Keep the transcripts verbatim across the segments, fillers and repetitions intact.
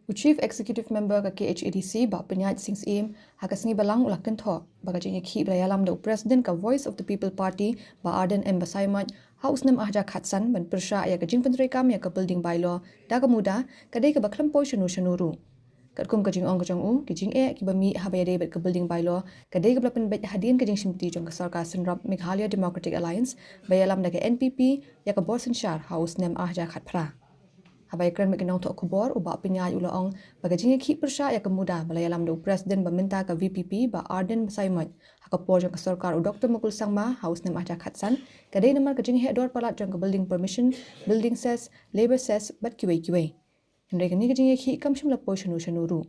U Chief Executive Member ka K H A D C, Bah Pynïaid Sing Syiem, ha ka sngi Balang u la kynthoh ba ka jingïakhih ba la ïalam da u President ka Voice of the People Party, Bah Ardent M Basaiawmoit, ha u snem ar hajar khatsan ban pyrshah ïa ka jingpyntreikam ïa ka Building Bylaw da ka MUDA ka dei kaba khlem poi shano shano ruh. Katkum ka jingong ka jong u, ki jingeh kiba mih haba ïadei bad ka Building Bylaw ka dei kaba la pynbeit hadien ka jingshimti jong ka sorkar synrap Meghalaya Democratic Alliance ba ïalam da ka N P P ïa ka bor synshar ha u snem ar hajar khatphra. Haba ïakren bad ki nongthoh khubor, u Bah Pynïaid u la ong ba ka jingïakhih pyrshah ïa ka MUDA ba la ïalam da u President ba mynta ka V P P, Bah Ardent Basaiawmoit, ha ka por jong ka sorkar u Doctor Mukul Sangma ha u snem ar hajar khatsan, ka dei namar ka jingheh dor palat jong ka building permission, building cess, labour cess bad kiwei kiwei. Hynrei kane ka jingïakhih kam shym la poi shano shano ruh.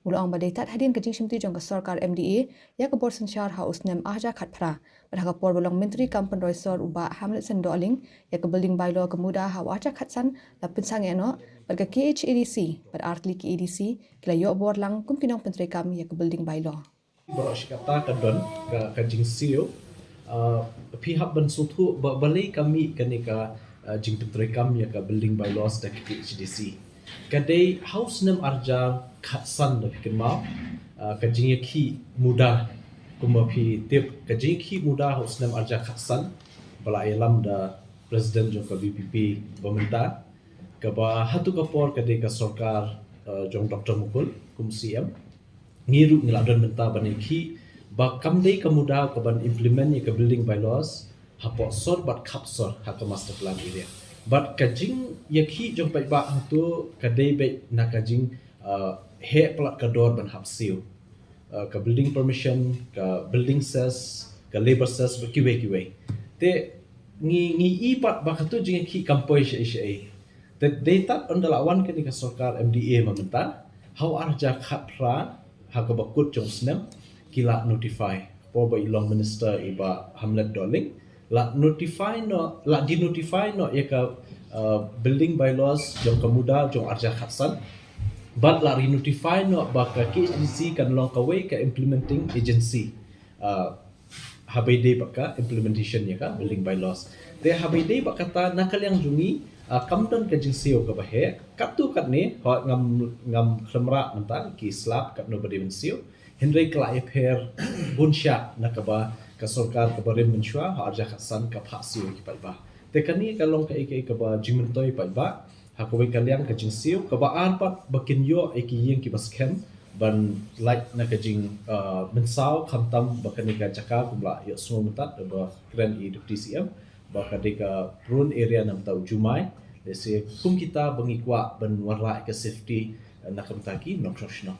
U la ong ba dei tad hadien ka jingshimti jong ka sorkar M D A ïa ka bor synshar ha u snem ar hajar khatphra, bad ha ka por ba long Myntri kam pynroi sor u Bah Hamletson Dohling, ïa ka Building Bylaw ka MUDA ha u ar hajar khatsan la pynsangeh noh, bad ka K H A D C bad artylli ki A D C ki la ïoh bor lang kum ki nongpyntreikam ïa ka Building Bylaw. Baroh shi katta ka don ka, ka jingsiew. Ah, phi hap ban sngewthuh ba balei ka mih kane ka, ah, jingpyntreikam ïa ka Building Bylaws da ka K H A D C. Ka dei ha u snem ar hajar khatsan, da phi kynmaw, ah, ka jingïakhih MUDA, kumba phi tip, ka jingïakhih MUDA ha u snem ar hajar khatsan ba la ïalam da President jong ka V P P ba mynta, kaba hato ka por ka dei ka sorkar, ah, jong Doctor Mukul kum C M. Ngi ruh ngi la don mynta ban ïakhih ba kam dei ka MUDA kaban implement ïa ka Building Bylaws hapoh sor bad khap sor ha ka master plan area. Bad ka jingïakhih jong paidbah hato ka dei beit na ka jing, ah, heh palat ka dor ban hap siew. Ah, ka building permission, ka building cess, ka labour cess bad kiwei kiwei. Te ngi, ngi i pat ba kato jingïakhih kam poi shaei shaei. Te dei tad ynda la wan kane ka sorkar M D A mynta, ha u ar hajar khatphra, ha kaba kut jong u snem, ki la notify. Por ba i long minister i Bah Hamlet Dohling, la notify noh, la denotify noh ïa ka, uh, Building Bylaws jong ka MUDA jong ar hajar khatsan. Bad la renotify noh ba ka K H A D C kan long kawei ka implementing agency, uh, haba ïadei bad ka implementation ïa ka Building Bylaws. Te haba ïadei bad kata, na ka liang jong ngi, ah, kam don ka jingsiew kaba heh. Katto katne, hooid, ngam, ngam khlem rah mynta ki slap katno ba dei ban siew. Hynrei ka la ïapher bun shah na kaba ka sorkar kaba rim mynshuwa ha u ar hajar khatsan ka phah siew ïa ki paidbah. Te kane ka long kaei kaei kaba jingmyntoi paidbah. Ha kawei ka liang ka jingsiew, kaba ar pat ba kin ïoh ïa ki ïing kiba skhem ban lait na ka jing, ah, mynsaw, khamtam ba kane ka jaka kumba la ïohsngew mynta da ba kren i Deputy C M, ba ka dei ka prone area namar u jumai. Lehse kum kita ba ngi kwah ban wanrah ïa ka safety, eh, na ka bynta ki nongshong shnong.